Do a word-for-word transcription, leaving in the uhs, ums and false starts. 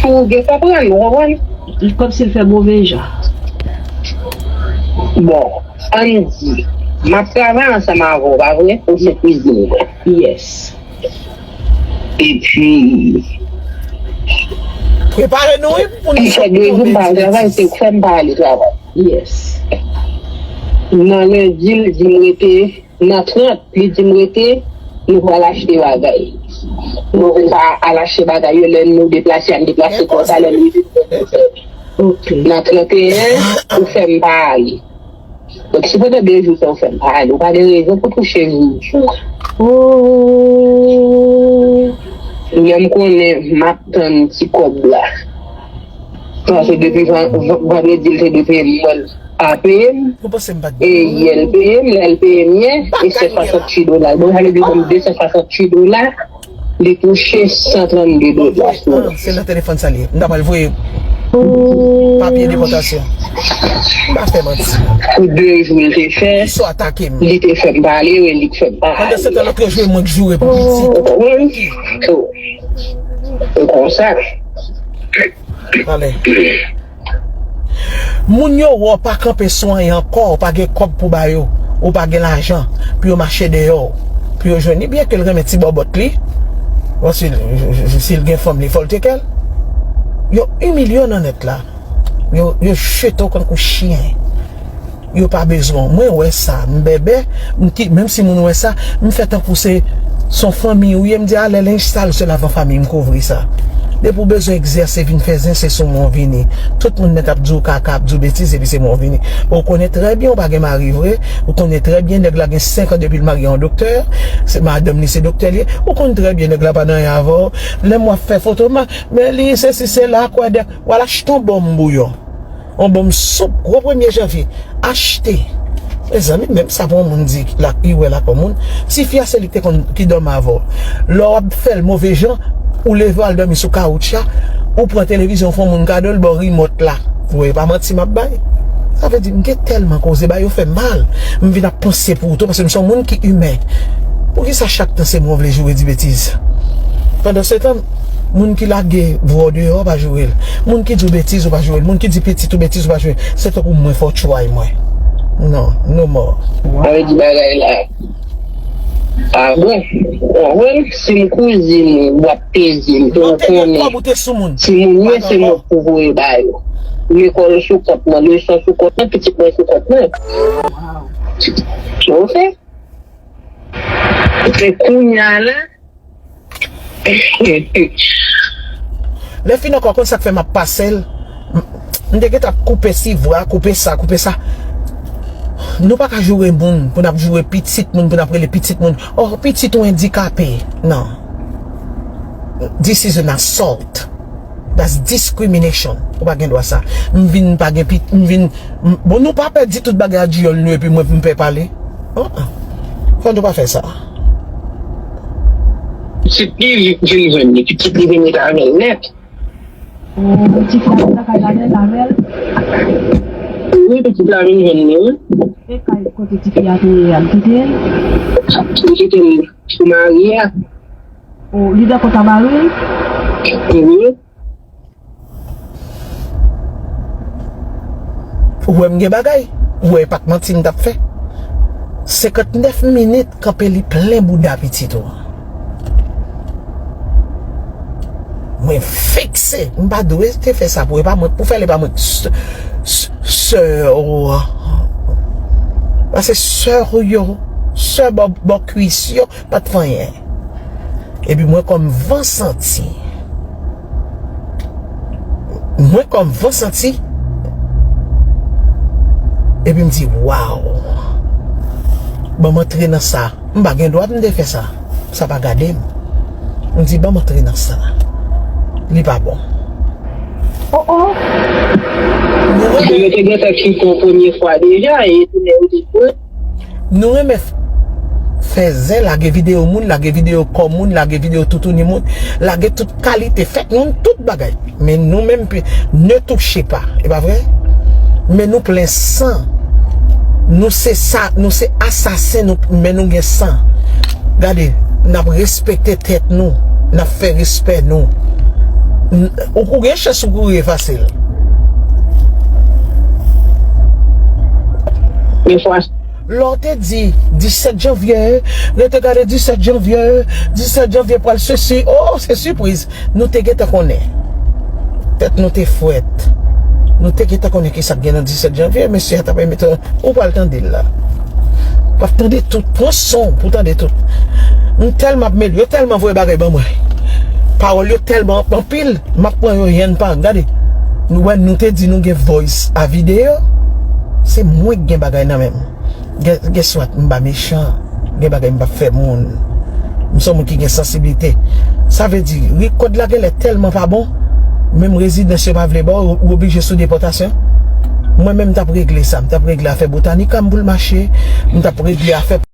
Ou gen konprann, ou konprann? Li kòmsi l fè move jan. Bon, ann di, m ap travay ansanm avè w, pa vre? Ou se kwizin mwen. Yes. Epi, Prepare nou, wi, pou nou li fè de jou m pa al travay, se ou k fè m pa ale travay. Yes. Nan lendi, l di m rete, nan trant, li di m rete, nou pral achte bagay. Nou vin pa al achte bagay yo, lè nou deplase, a n deplase konsa, lè nou vin Ok. Nan trant e en, ou fè m pa ale. Donk, si pandan de jou sa ou fè m pa ale, ou pa gen rezon pou touche m. Oh. Lè m konnen m ap tann ti kòb la. Paske depi van- van- vandredi, l te dwe peye m, mwen l pa peye m. Ou panse m pa t E yè l peye m, lè l peye m yè, e senk san swasanntuit dola. Bon, sa vle di ban m de san swasanntuit dola, li touche san trannde dola sou Ah, se nan telefòn sa li ye. M ta pral voye papye depòtasyon. M pa fè manti. Pou de jou l te fè, Ki sou atake m. Li te fè m pale, wi, li te fè m pale. Pandan se tan, lòt yo jwe mwen k joure pou piti. Ou konprann? So, e konsa. Ale. Moun yo wè w pa kanpe sou anyen ankò, ou pa gen kòb pou ba yo, ou pa gen lajan pou yo mache dèyè w, pou yo jwenn li, byen ke l renmen ti bòbòt li. Bon, si, si l gen fanm, li fò l te kè l. Yo imilye w nan nèt la. Yo, yo jete w kankou chyen. Yo pa bezwen w. Mwen wè sa, m bèbè, m ki, menm si moun wè sa, m fè tankou se, se yon fanmi ou ye, m di, a, lè lenj sal se lavan fanmi m kouvri sa. Depi w bezwen egzèse, vin fè zen, se sou mwen w vini. Tout moun nèt ap di w kaka, ap di w betiz, epi se mwen w vini. Ou konnen trè byen, ou pa gen mari vre, ou konnen trè byen, nèg la gen senk an depi l marye yon doktè, se madanm li se doktè li ye, ou konn trè byen nèg la pa nan anyen avè w. Lè m w ap fè foto, ma, men li, sesi, sela, kwè de, w al achte yon bòm bouyon. Yon bòm soup, gwo premye janvye. Achte. Mezanmi, menm sa pou yon moun di, la, li wè lakò moun. Tifi a se li k te konn ki dòmi avè w. Lè w ap fè l move jan, ou leve w al dòmi sou kawoutcha, ou pran televizyon, fè yon moun kado l, ba w rimòt la. Ou wè, e pa manti m ap bay. Sa vle di, m gen tèlman koze, ba yo fè mal. M vin ap panse pou ou tou, paske m se yon moun ki imen. Poukisa chak tan se mwen w vle joure di betiz? Pandan se tan, moun ki lage vwa w deyò, w pa joure l. Moun ki di w betiz, ou pa joure l. Moun ki di pitit ou betiz, ou pa joure l. Se tankou mwen fè w tchway mwen. Non, no more. Sa vle di bagay la pa bon. Ou konprann? Si m kouzin ou, w ap peze m, pou ou konnen. Timoun yo, se mwen pou voye ba yo. Lekòl sou kont mwen, leson sou kont mwen, pitit mwen sou kont mwen. Sa w fè? Se kounye a la. Lè fini ankò, konn sa k fè m ap pase l. M te gentan ap koupe sivwa, koupe sa, koupe sa. Nou pa ka joure moun, pou n ap joure pitit moun, pou n ap rele pitit moun. Oh, pitit ou andikape. Non. This is an assault. That's discrimination. Ou pa gen dwa sa. M vin pa gen pit, m vin, m- bon, nou pa pèdi tout bagay a diyòl nou epi mwen pou m pè pale. Ah, ah. Fò nou pa fè sa. Pitit li vin jwenn li, pitit li vin rete avè l nèt. Ou ti frè a lakay la menm avè l? Wi, pitit la vin jwenn li, wi. E kay kote tifi a te ye a, l kite l? Li kite l sou mari a. O, li dakò ta mari l? Wi. Ou wè m gen bagay? Ou wè e pa t manti m t ap fè? Senkantnèf minit kanpe li plen bouda pitit ou an. Mwen vekse. M pa dwe te fè sa pou e pa mwen k pou fè l, e pa mwen k s- s- sè ou an. Paske sè ou yo, sè bò bò kwis yo, pa t fè anyen. Epi mwen kòm van santi. Mwen kòm van santi. Epi m di, waw. Ban m antre nan sa. M pa gen dwa pou m te fè sa. Sa pa gade m. M di, ban m antre nan sa. Li pa bon. Oh, oh. Yo te gentan kite w premye fwa deja, e tounen yo te pran. Nou renmen f- fè zen, lage videyo moun, lage videyo kò moun, lage videyo toutouni moun, lage tout kalite, fèt moun, tout bagay. Men nou menm, pi- ne touche pa, e pa vre? Men nou plen san. Nou se sa, nou se asasen, nou, men nou gen san. Gade, n ap respekte tèt nou, n ap fè respè nou. Ou, ou gen chans ou kouri efase l. Gen fwa. Lè w te di disèt janvye, rete gade disèt janvye, disèt janvye pral sesi, oh, se sipriz. Nou te gentan konnen. Tèt nou te frèt. Nou te gentan konnen ki sa k gen nan disèt janvye, mesye a t ap mete, ou pral tande l la. W ap tande tout, pran son pou tande tout. M tèlman ap mele, yo tèlman voye bagay ban mwen. Pawòl yo tèlman anpil, m ap pran yo yèn pa, gade. Nou wè, nou te di nou gen voice a videyo. Se mwen k gen bagay nan men m. Guess what, m pa mechan. Gen bagay m pa fè moun. M se yon moun ki gen sansiblite. Sa vle di, rekòd la genlè tèlman pa bon, menm rezidans yo pa vle ba w, ou oblije sou depòtasyon. Mwen menm m t ap regle sa, m t ap regle afè Botanica m pou l mache, m t ap regle afè